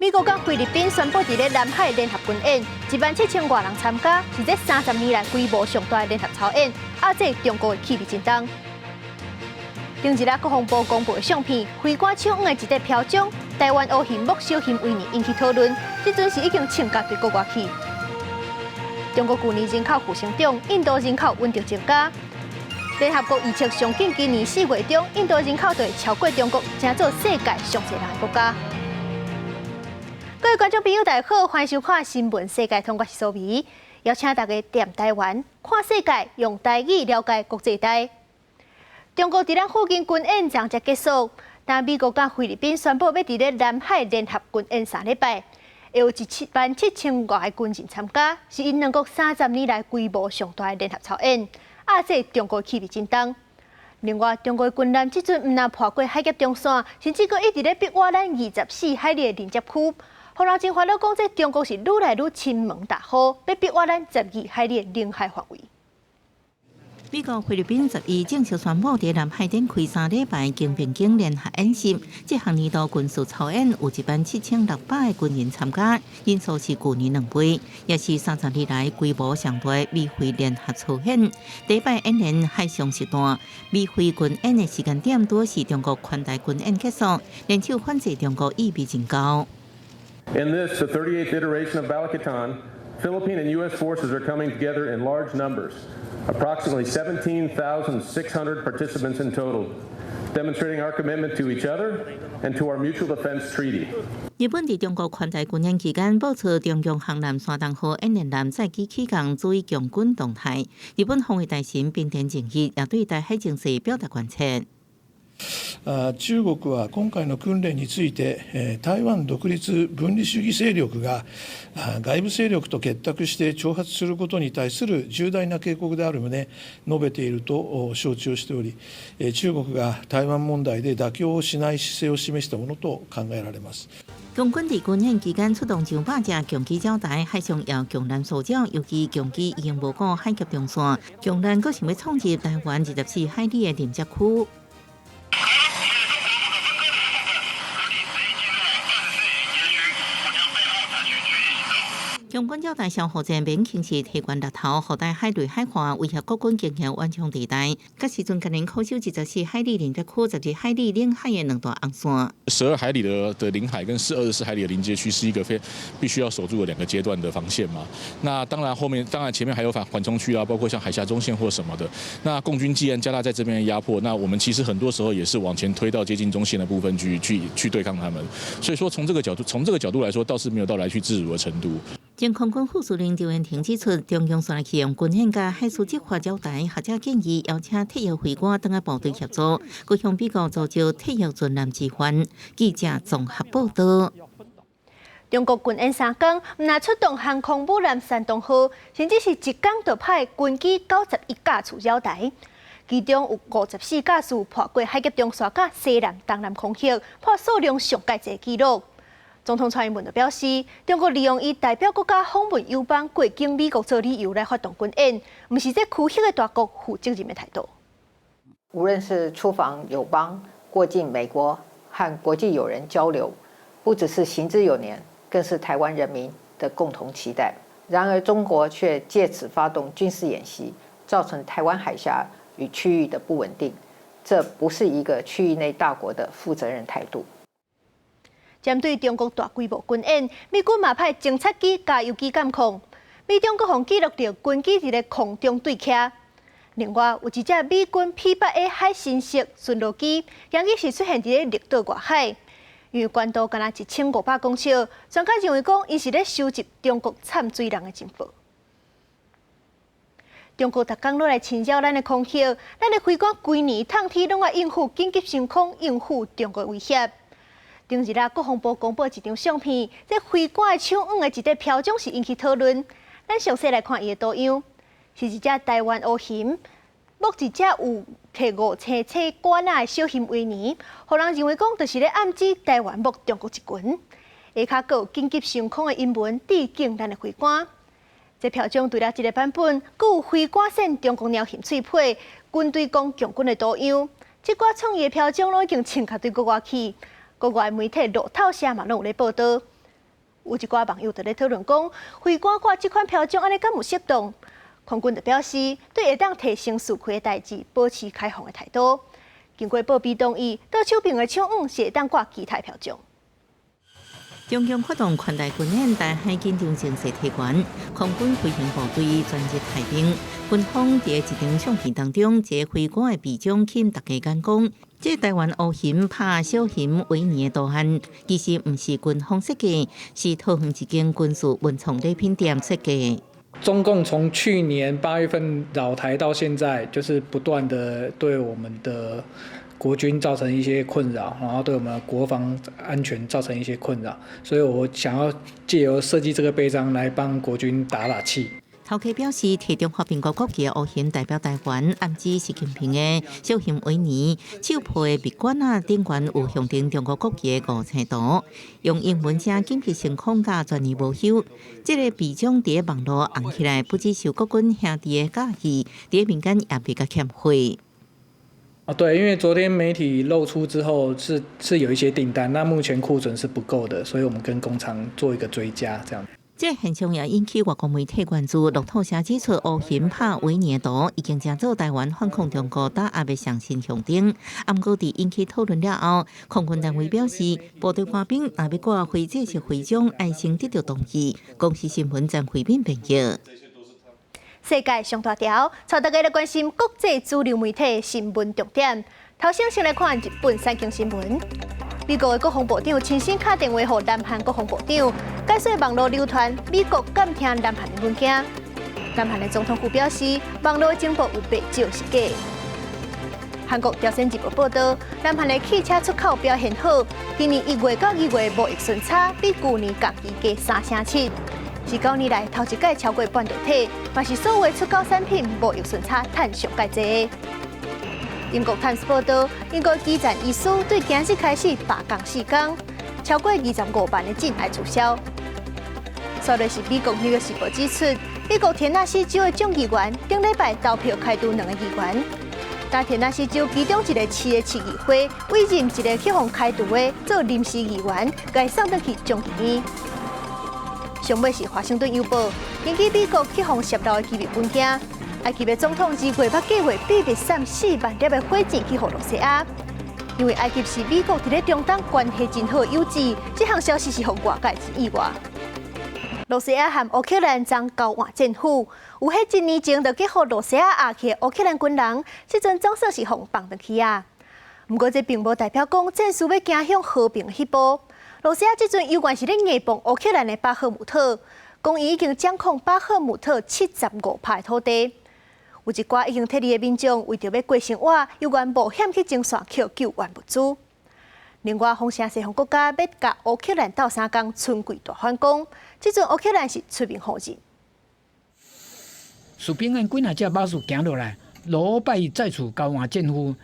美國佮菲律賓宣布佇咧南海聯合軍演，1萬7千外人參加，是這30年來規模上大的聯合操演，壓制中國的氣味真重。頂一日國防部公布的相片，飛官手腕的一塊標章，台灣烏鴴目小熊維尼引起討論，這陣是已經穿甲對國外去。中國舊年人口負成長，印度人口穩定增加。聯合國預測上緊今年4月中，印度人口就會超過中國，成做世界上濟人的國家。各位觀眾朋友，大家好，歡迎收看《新聞世界通》，我是蘇眉，邀請大家踮台灣看世界，用台語了解國際大。中國佇咱附近軍演昨才結束，但美國佮菲律賓宣布欲佇咧南海聯合軍演3禮拜，會有1萬7千外個軍人參加，是𪜶兩國30年來規模上大的聯合操演，壓制中國氣味真重。另外，中國軍艦這陣毋但破過海峽中線，甚至閣一直咧逼倚咱24海里的鄰接區，予人真煩惱，講這中國是愈來愈親門踏戶，欲逼倚咱12海里的領海範圍。美國、菲律賓11正式宣布佇南海展開3禮拜肩並肩聯合演習，這項年度軍事操演有1萬7600個軍人參加，人數是舊年兩倍，也是30年來規模上大美菲聯合操演。第一擺演練海上時段，美菲軍演的時間點拄是中國環台軍演結束，聯手反制中國意味真高。 In this, the 38th iteration of Balikatan, Philippine and U.S. forces are coming together in large numbers, approximately 17,600 participants in total, demonstrating our commitment to each other and to our mutual defense treaty. 日本佇中國環台軍演期間，爆出中共航艦山東號演練艦載機起降，注意共軍動態。日本防衛大臣濱田正一也對台海情勢表達關切。中國は今回の訓練について、台灣獨立分離主義勢力が外部勢力と結託して挑発することに対する重大な警告である旨述べていると承知をしており、中國が台灣問題で妥協をしない姿勢を示したものと考えられます。共軍佇軍演期間出動上百隻共機擾台，海上也共艦騷擾，尤其共機已經無顧海峽中線，共艦閣想欲闖入台灣24海里的臨接區。共軍擾台消耗戰免輕視提懸獵頭，予台海內海岸威脅國軍經營緩衝地帶。這時陣共𪜶恪守24海里臨接區、12海里領海的兩大紅線。 12海里的領海跟24海里的鄰接區是一個非必須要守住的兩個階段的防線嘛。那當然後面當然前面還有反緩衝區啊，包括像海峽中線或什麼的。那共軍既然加大在這邊的壓迫，那我們其實很多時候也是往前推到接近中線的部分去對抗他們。所以說從這個角度來說，倒是沒有到來去自如的程度。前空軍副司令張延廷指出，中共煞來去用軍演佮海事執法擾台，學者建議邀請退役飛官轉來部隊協助，閣向美國組織退役軍艦之範。記者綜合報道。中國軍演3工，毋但出動航空母艦山東號，甚至是一工就派軍機91架次擾台，其中有54架次破過海峽中線佮西南、東南空域，破數量上蓋濟紀錄。總統蔡英文就表示，中國利用伊代表國家訪問友邦過境美國做理由來發動軍演，毋是這區域的大國負責任的態度。無論是出訪友邦、過境美國和國際友人交流，不只是行之有年，更是台灣人民的共同期待。然而，中國卻借此發動軍事演習，造成台灣海峽與區域的不穩定，這不是一個區域內大國的負責任態度。針對中國大規模軍演，美軍嘛派偵察機佮油機監控，美中國防記錄著軍機佇咧空中對徛。另外，有一隻美軍 P-8A 海神式巡邏機，今日是出現佇咧綠島外海，因為高度敢若1500公尺，專家認為講，𪜶是咧收集中國摻水人的情報。中國逐工攏來侵擾咱的空域，咱的飛官規年透天攏愛應付緊急升空，應付中國威脅。頂日啊，國防部公布一張相片，這飛官的手腕的一塊標章是引起討論。咱詳細來看伊的圖樣，是一隻台灣烏鴴，摸一隻有提五星星管仔的小熊維尼，予人認為講就是咧暗指台灣摸中國一拳。下跤閣有緊急升空的英文致敬咱的飛官。這標章除了這個版本，閣有飛官扇中國鳥熊喙皮，軍隊講共軍的圖樣。這寡創意的標章攏已經穿甲對國外去。國外媒體路透社嘛攏有咧報導。有一寡網友佇咧討論講，飛官掛這款標章按呢敢有適當？空軍就表示，對會當提升士氣的代誌保持開放的態度。經過報備同意，倒手邊的手腕是會當掛其他標章。中共發動寬大軍演，台海緊張情勢提懸，空軍飛行部隊全日待命。軍方佇一張相片當中，一個飛官的臂章吸引大家眼光。這台灣烏熊拍小熊維尼的圖案，其實毋是軍方設計，是桃園一間軍事文創禮品店設計。中共從去年8月份擾台到現在，就是不斷的對我們的國軍造成一些困擾，然後對我們的國防安全造成一些困擾，所以我想要借由設計這個臂章來幫國軍打打氣。頭家表示，提中華民國國旗的烏熊代表台灣，暗指習近平的小熊維尼，手抱的蜜罐仔頂懸有象徵中國國旗的五星圖，用英文寫緊急升空佮全年無休。這個臂章佇網路紅起來，不只受國軍兄弟的佮意，佇民間也袂較欠火。哦，對，因為昨天媒體露出之後是有一些訂單，那目前庫存是不夠的，所以我們跟工廠做一個追加，這樣。這現象也引起外國媒體關注。路透社指出，烏熊拍維尼的圖已經成做台灣反抗中國打壓的上新象徵。毋過佇引起討論了後，空軍單位表示，部隊官兵若欲掛非正式徽章，愛先得到同意。公視新聞曾慧敏編譯。世界上大條，帶大家來關心國際主流媒體新聞重點。頭先先來看日本產經新聞。美國的國防部長親身敲電話予南韓國防部長，解說網路流傳美國監聽南韓的物件。南韓的總統府表示，網路情報有袂少是假。韓國朝鮮日報報導，南韓的汽車出口表現好，今年1月到2月貿易順差比舊年同期加3成7，是9年來頭一擺超過半導體，嘛是所有出口產品貿易順差趁上蓋濟。英國《泰晤士報》報導，英國基層醫師對今日開始罷工四工，超過25萬的診愛取消。煞落是美國《紐約時報》指出，美國田納西州的眾議員頂禮拜投票開除兩个議員，但田納西州其中一個市的市議會委任一个去予開除的做臨時議員，共送轉去眾議院。上尾是華盛頓郵報，根據美國去予洩露的機密文件，埃及的總統2月捌計劃秘密送4萬粒的火箭去予露西亞，因為埃及是美國佇咧中東關係真好的友誼，這項消息是予外界真意外。露西亞和烏克蘭將交換戰俘，有彼一年前就去予露西亞押去的烏克蘭軍人，這陣總算是予放轉去啊。毋過這並無代表講戰事欲走向和平的彼步。露西亞這陣猶原是咧硬碰烏克蘭的巴赫姆特，講伊已經掌控巴赫姆特75%的土地。有一寡已經退役的民眾，為著欲過生活，猶原冒險去前線抾救援物資。另外，風聲西方國家欲共烏克蘭鬥相共春季大反攻，這陣烏克蘭是出面否認。士兵按幾若隻馬術行落來，羅拜再次交換戰俘，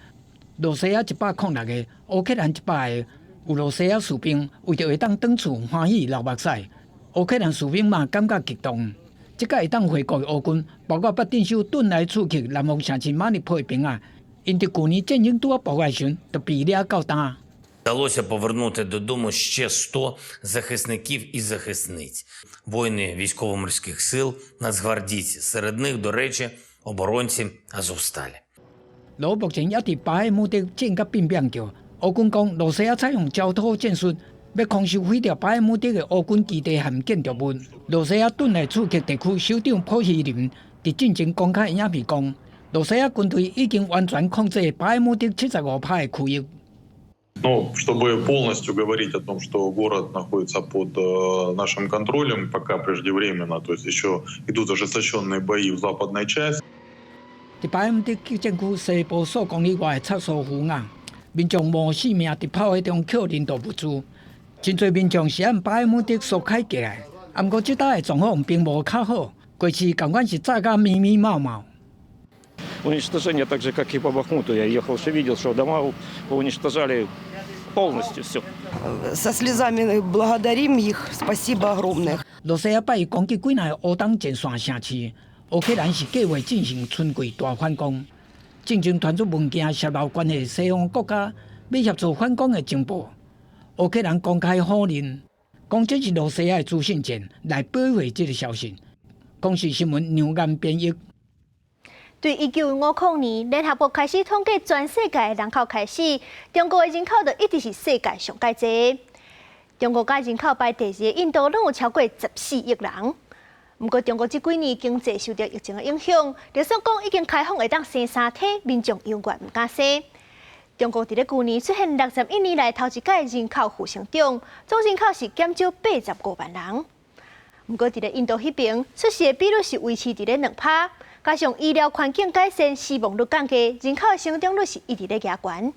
露西亞106個，烏克蘭100個。有露西亞士兵為著會當轉厝歡喜流目屎，烏克蘭士兵嘛感覺激動。這擺會當回國的烏軍，包括捌鎮守頓內茨克南方城市馬里普的兵仔，𪜶佇舊年戰爭拄仔爆發時，就被掠到今。 Вдалося повернути додому ще 100 захисників і захисниць, воїни військово-морських сил, нацгвардійці. Серед них, до речі, оборонці Азовсталі. 羅目前猶佇巴赫姆特戰甲變變叫，烏軍講露西亞採用焦土戰術，欲空襲毀掉巴赫姆特的烏軍基地和建築物。露西亞頓內茨克地區首長普希林佇進前公開影片講，露西亞軍隊已經完全控制巴赫姆特75%的區域。 Но чтобы полностью говорить о том, что город находится под нашим контролем, пока преждевременно, то есть еще идут ожесточенные бои в западной части. 佇巴赫姆特激戰區西部數公里外的插蘇夫亞，民眾冒性命佇炮火中抾人道物資，真濟民眾是按巴赫姆特疏開過來，毋過這搭的狀況並無較好，過去仝款是炸甲密密麻麻。 Уничтожение так же, как и по Бахмуту. Я ехал, уже видел, что дома уничтожали полностью все. Со слезами благодарим их. Спасибо огромное. 露西亞拜一攻擊幾若个烏東前線城市，烏克蘭是計劃進行春季大反攻。進前傳出文件洩露關係西方國家欲協助反攻的情報，烏克蘭公開否認。講這是露西亞的資訊戰來保護這个消息。公視新聞梁岩編譯。對1950年聯合國開始統計全世界的人口開始，中國的人口就一直是世界上蓋濟。中國佮人口排第二的印度攏有超過14億人。毋過中國這幾年經濟受著疫情的影響，就算講已經開放會當生三胎，民眾猶原毋敢生。中國佇咧舊年出現61年來頭一擺人口負成長，總人口是減少85萬人。毋過佇咧印度彼爿，出世的比率是維持佇咧2趴，加上醫療環境改善，死亡率降低，人口的成長率是一直咧加懸。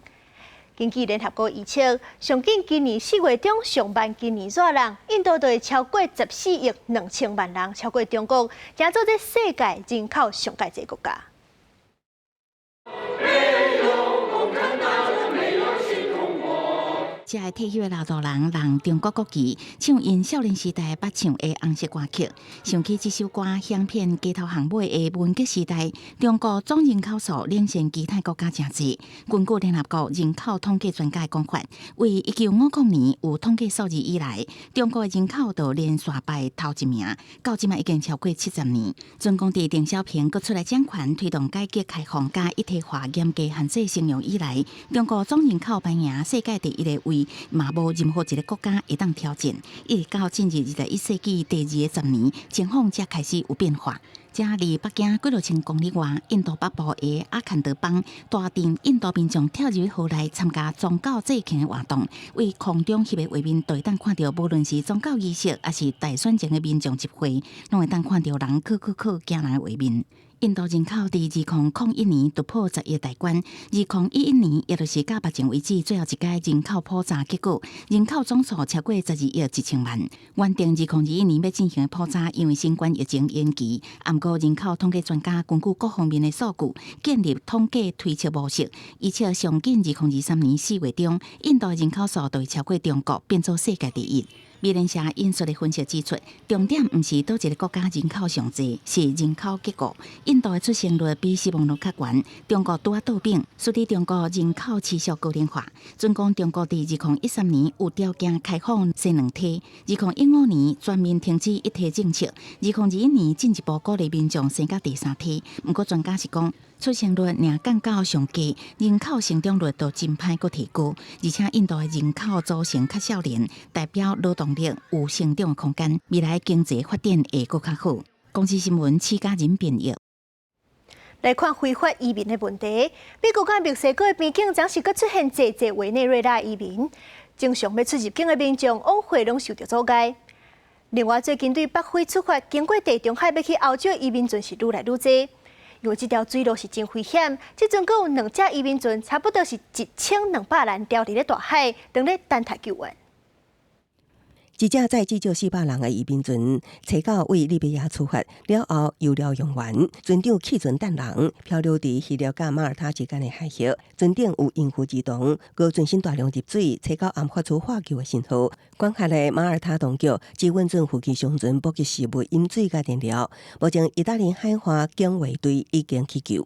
根據聯合國預測，上緊今年4月中上萬今年熱人，印度就會超過14億2000萬人，超過中國，成做這世界人口上蓋濟國家。沒有共產黨，沒有新中國。這个退休的老大人，讓中國國旗唱𪜶少年時代捌唱的紅色歌曲，想起這首歌響遍街頭巷尾的文革時代，中國總人口數領先其他國家誠濟。根據聯合國人口統計專家的講法，為1950年有統計數字以來，中國的人口就連續排頭一名，到這馬已經超過70年。中共佇鄧小平閣出來掌權，推動改革開放佮一體化嚴格限制生育以來，中國總人口排名世界第一个位，嘛無任何一个國家會當挑戰。一直到進入21世紀第二个十年，情況才開始有變化。這離北京幾落千公里外，印度北部的阿坎德邦大鎮，印度民眾跳入河內參加宗教祭慶的活動，對空中翕的畫面都會當看著，無論是宗教儀式，抑是大選前的民眾集會，攏會當看著人去去去驚人的畫面。印度人口佇2001年突破10億大關，2011年，也就是到目前為止最後一擺人口普查結果，人口總數超過12億1000萬。原定2021年欲進行的普查，因為新冠疫情延期。毋過人口統計專家根據各方面的數據，建立統計推測模式，預測上緊2023年4月中，印度人口數就會超過中國，變做世界第一。美聯社引述的分析指出，重點毋是佗一个國家人口上濟，是人口結構。印度的出生率比死亡率較懸，中國拄仔倒反，使得中國人口持續高齡化。準講中國佇2013年有條件開放生兩胎，2015年全面停止一胎政策，2021年進一步鼓勵民眾生到第三胎。毋過專家是講，出生率若降到上低，人口成長率就真歹閣提高，而且印度的人口組成較少年，代表勞動力有成長的空間，未來經濟發展會閣較好。公視新聞，施嘉仁編譯。來看非法移民的問題，美國佮墨西哥的邊境，總是閣出現濟濟委內瑞拉移民，正常欲出入境的民眾往回攏受著阻礙。另外，最近對北非出發，經過地中海欲去歐洲的移民船是愈來愈濟。因為這條水路是真危險，這陣閣有兩隻移民船，差不多是1200人牢佇咧大海，等咧等待救援。一隻載至少400人的移民船，初九對利比亞出發，了後油料用完，船長棄船等人，漂流佇希臘佮馬耳他之間的海域。船頂有孕婦兒童，閣全身大量入水，初九暗發出獲救的信號。管轄的馬耳他當局只允准附近商船補給食物、飲水佮燃料。目前，意大利海岸警衛隊已經去救。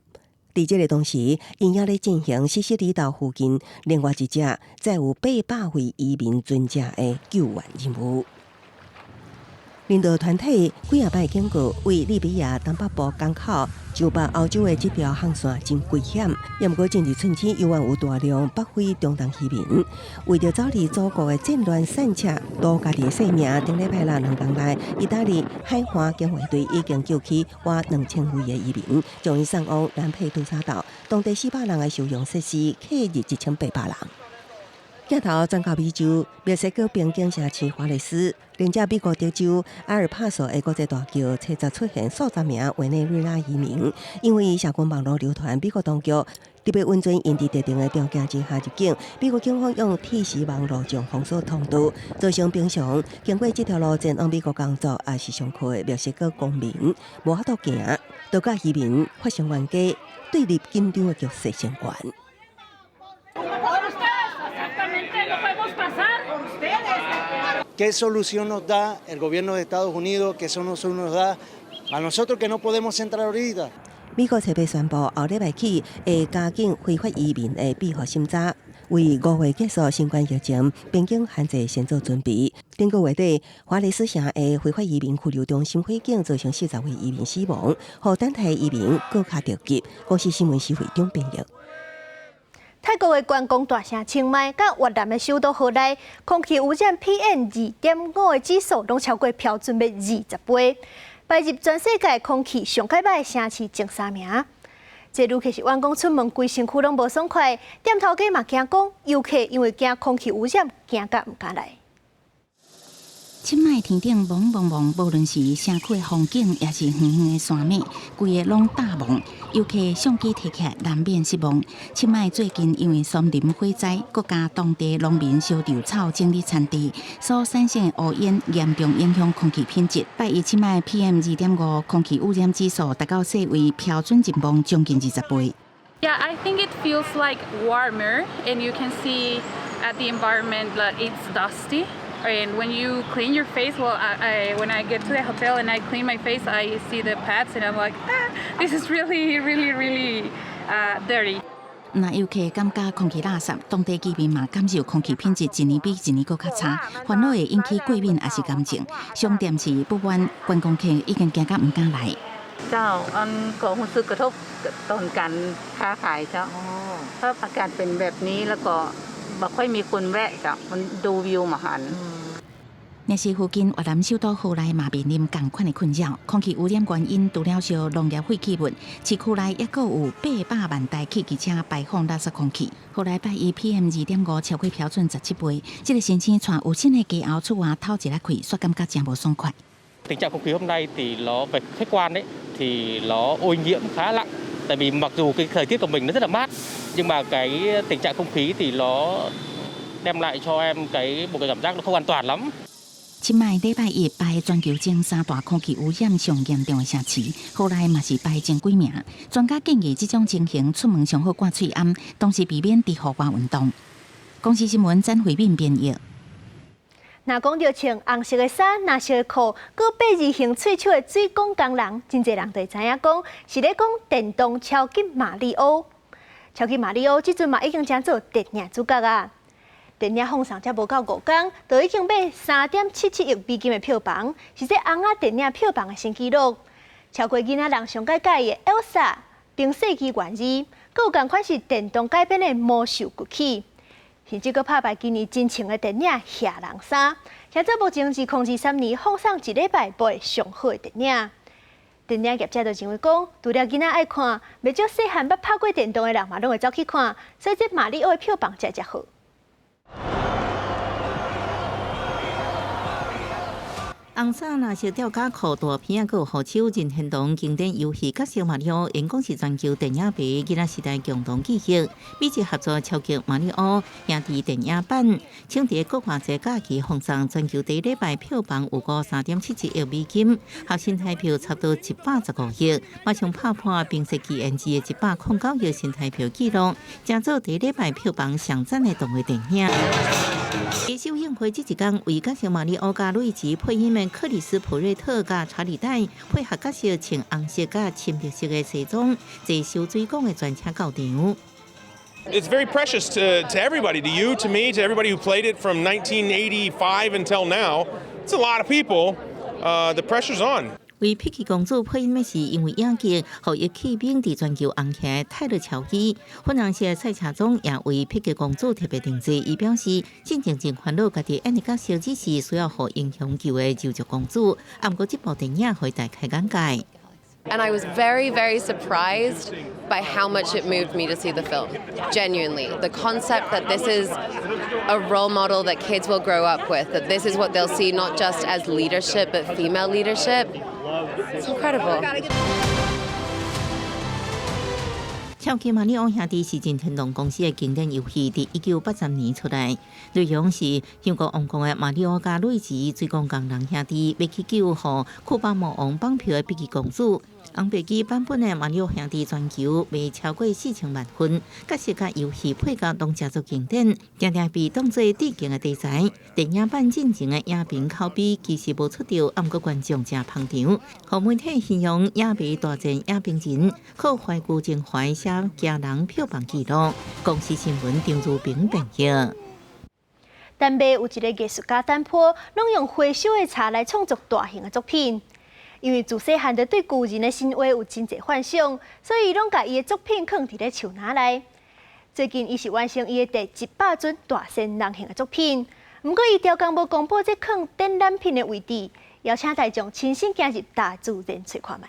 佇這个同時，𪜶猶咧進行西西里島附近另外一隻載有800位移民船隻的救援任務。人道團體幾仔擺警告，對利比亞東北部港口就北歐洲的這條航線真危險。也毋過進入春天，猶原有大量北非中東移民，為著走離祖國的戰亂散赤，奪家己的性命。頂禮拜六2工內，意大利海岸警衛隊已經救起倚2000位的移民，將𪜶送往蘭佩杜薩島，當地400人的收容設施，客入1800人。鏡頭轉到美洲，墨西哥邊境城市華雷斯，連接美國德州埃爾帕索的國際大橋，初十出現數十名委內瑞拉移民，因為社群網路流傳，美國當局特別允准𪜶佇特定的條件之下入境。美國警方用鐵絲網路障封鎖通道，造成平常經過這條路前往美國工作抑是上課的墨西哥公民無法度行，都佮移民發生冤家，對立緊張的局勢升懸。 ¿Qué solución nos da el gobierno de Estados Unidos? ¿Qué solución nos da a nosotros que no podemos entrar ahorita? 美國冊八宣布，後禮拜起會加緊非法移民的庇護審查。為5月結束新冠疫情邊境限制先做準備。頂個月底，華萊士城的非法移民拘留中心火警造成40位移民死亡，予等待移民閣較著急。公視新聞施惠中編譯。泰國的觀光大城清邁，佮越南的首都河內，空氣污染 PM 2.5的指數攏超過標準欲20倍，排入全世界空氣上較䆀的城市前三名。這旅客是怨講出門規身軀攏無爽快，店頭家嘛驚講遊客因為驚空氣污染，驚甲毋敢來。清邁天頂濛濛濛，無論是城區的風景，抑是遠遠的山脈，規个攏罩霧。遊客相機提起來，難免失望。清邁最近因為森林火災，閣佮當地農民燒稻草整理田地，所產生的烏煙嚴重影響空氣品質。拜一清邁 PM 2.5空氣污染指數達到世衛標準值望將近20倍。 Yeah, I think it feels like warmer, and you can see at the environment that it's dusty. And when you clean your face, well, when I get to the hotel and I clean my face, I see the pads and I'm like, ah, this is really, really, really dirty. 毋但遊客感覺空氣垃圾，當地居民嘛感受空氣品質一年比一年閣較差，煩惱會引起過敏抑是癌症。重點是不滿觀光客已經驚甲毋敢來。 ເຈົ້າ ອັນກໍຮູ້ສຶກກະທົບຕອນການຄ້າຂາຍເຈົ້າຖ້າອາກາດເປັນແບບນີ້ແລ້ວກໍບໍ່ຄ່ອຍມີຄົນແວະເຈົ້າມັນດູວິວມາຫັນ若是附近越南首都河內嘛面臨仝款的困擾，空氣污染原因除了燒農業廢棄物，市區內抑閣有800萬台汽機車排放垃圾空氣。河內拜一 PM 2.5超過標準17倍，這个先生帶有新的家後出外透一下氣，煞感覺誠無爽快。 Tình trạng không khí hôm nay thì nó về khách quan đấy thì nó ô nhiễm khá nặng. Tại vì mặc dù cái thời tiết của mình nó rất là mát nhưng mà cái tình trạng không khí thì nó đem lại cho em cái một cái cảm giác nó không an toàn lắm. 清邁禮拜一排全球前三大空氣污染上嚴重的城市，河內嘛是排前幾名。專家建議這種情形出門上好掛喙罨，同時避免佇戶外運動。公視新聞曾慧敏編譯。若講著穿紅色的衫、藍色的褲，閣八字形喙鬚的水管工人，真濟人就會知影講是咧講電動超級瑪利歐。超級瑪利歐這陣嘛已經成做電影主角啊！電影放送才無夠5工，就已經賣3.77億美金的票房，是這尪仔電影票房的新紀錄。超過囡仔人上蓋佮意的 Elsa 冰雪奇緣2，閣有仝款是電動改編的魔獸崛起，甚至閣拍敗今年真紅的電影《蟻人3》，成做目前2023年放送一禮拜賣上好的電影。電影業者就認為講，除了囡仔愛看，袂少細漢捌拍過電動的人嘛，攏會走去看，所以這瑪利歐的票房才遮好。紅衫藍色吊嘎褲大片仔，閣有護手，任天堂經典遊戲角色瑪利歐，𪜶講是全球電影迷囡仔時代共同記憶。美日合作超級瑪利歐兄弟電影版，搶佇國外節假期放送，全球第一禮拜票房有過3.77億美金，合新台票差不多115億，馬上拍破《冰雪奇緣二》的109億新台票紀錄，成做第一禮拜票房上讚的動畫電影。佇首映會這一工，為角色瑪利歐佮路易吉配音的克里斯普瑞特佮查理戴配合角色穿紅色佮深綠色的西裝，坐收水管的專車到場。 It's very precious to everybody, to you, to me, to everybody who played it from 1985 until now. It's a lot of people. The pressure's on. 為碧琪公主配音的是因為影劇，予伊起名佇全球紅起來泰勒喬伊。粉紅色的賽車裝也為碧琪公主特別訂製。伊表示，真正真煩惱，家己演的角色只是需要予英雄救的柔弱公主。啊，毋過這部電影會大開眼界。 And I was very, very surprised by how much it moved me to see the film. Genuinely. The concept that this is a role model that kids will grow up with, that this is what they'll see not just as leadership, but female leadership. It's incredible. 超級瑪利歐兄弟是任天堂公司的經典遊戲，佇1983年出來。內容是香港王國的瑪利歐佮路易吉水管工人兄弟，欲去救予庫巴魔王綁票的碧琪公主。紅白機版本的瑪利歐兄弟全球賣超過4000萬份，角色佮遊戲配角攏誠做經典，定定被當做致敬的題材。電影版進前的影評口碑其實無出著，毋過觀眾誠捧場。予媒體形容影迷大戰影評人，靠懷舊情懷寫寫驚人票房紀錄。公視新聞張如平編譯。丹麥有一个藝術家丹坡，攏用回收的柴來創作大型的作品。因為自細漢就對巨人的神話有真濟幻想，所以攏共伊的作品囥佇咧樹林內。最近，伊是完成伊的第100尊大仙人形的作品。毋過，伊刁工無公布這囥展覽品的位置，邀請大眾親身行入大自然揣看覓。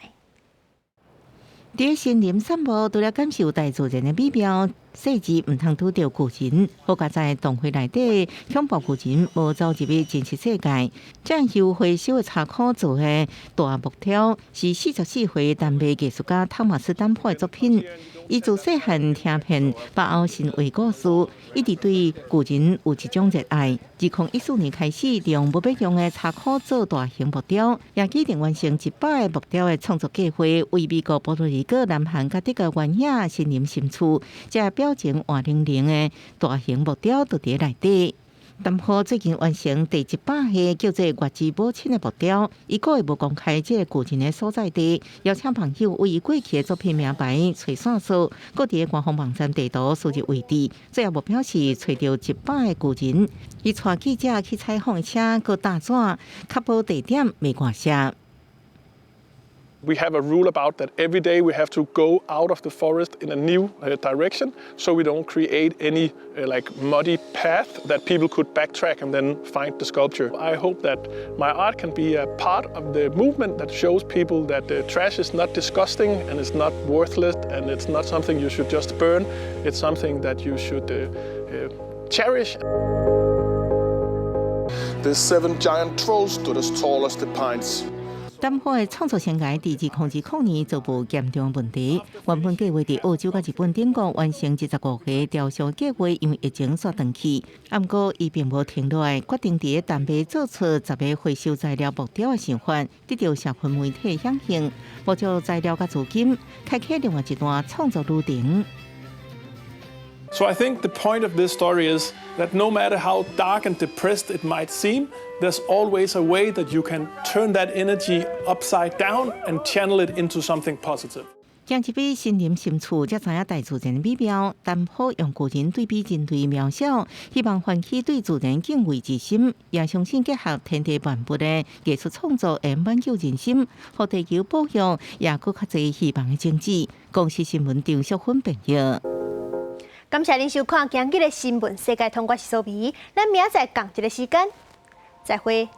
佇森林散步，除了感受大自然的美妙，細緻毋通拄著巨人。好佳哉動畫內底恐怖巨人無走入去真實世界。這由回收的柴箍做的大木雕，是44歲丹麥藝術家湯馬斯丹普的作品。伊自細漢聽遍北歐神話故事，一直對巨人有一種熱愛。2014年開始，用無欲用的柴箍做大型木雕，也已經完成100個木雕的創作計劃，為美國波多黎各、南韓佮德國原野森林深處，這表情活靈靈的大型木雕都佇內底。丹坡最近完成第100個叫做月之母親的木雕，伊故意無公開這個巨人的所在地，邀請朋友為伊過去的作品名牌揣線索，閣佇官方網站地圖輸入位置，最後目標是揣著100個巨人。伊帶記者去採訪的車，閣搭紙，確保地點袂外洩。 We have a rule about that every day we have to go out of the forest in a new direction, so we don't create any like muddy path that people could backtrack and then find the sculpture. I hope that my art can be a part of the movement that shows people that the trash is not disgusting and it's not worthless and it's not something you should just burn. It's something that you should cherish. The seven giant trolls stood as tall as the pines. 丹坡的創作生涯佇2020年遭遇嚴重問題，原本計劃佇澳洲佮日本等國完成25個雕像計劃，因為疫情煞斷去。毋過伊並無停落來，決定佇丹麥做出10個回收材料木雕的想法，得著社群媒體響應，募集材料佮資金，開啟另外一段創作旅程。 So I think the point of this story is that no matter how dark and depressed it might seem, there's always a way that you can turn that energy upside down and channel it into something positive. 行入去森林深處，才知影大自然的美妙。丹坡用巨人對比人類渺小，希望喚起對自然敬畏之心，也相信結合天地萬物的藝術創作，會挽救人心，予地球保育也閣較濟希望的種子。公視新聞張淑芬編譯。感謝您收看今日的新聞世界通，我是蘇美，咱明仔載仝一个時間，再會。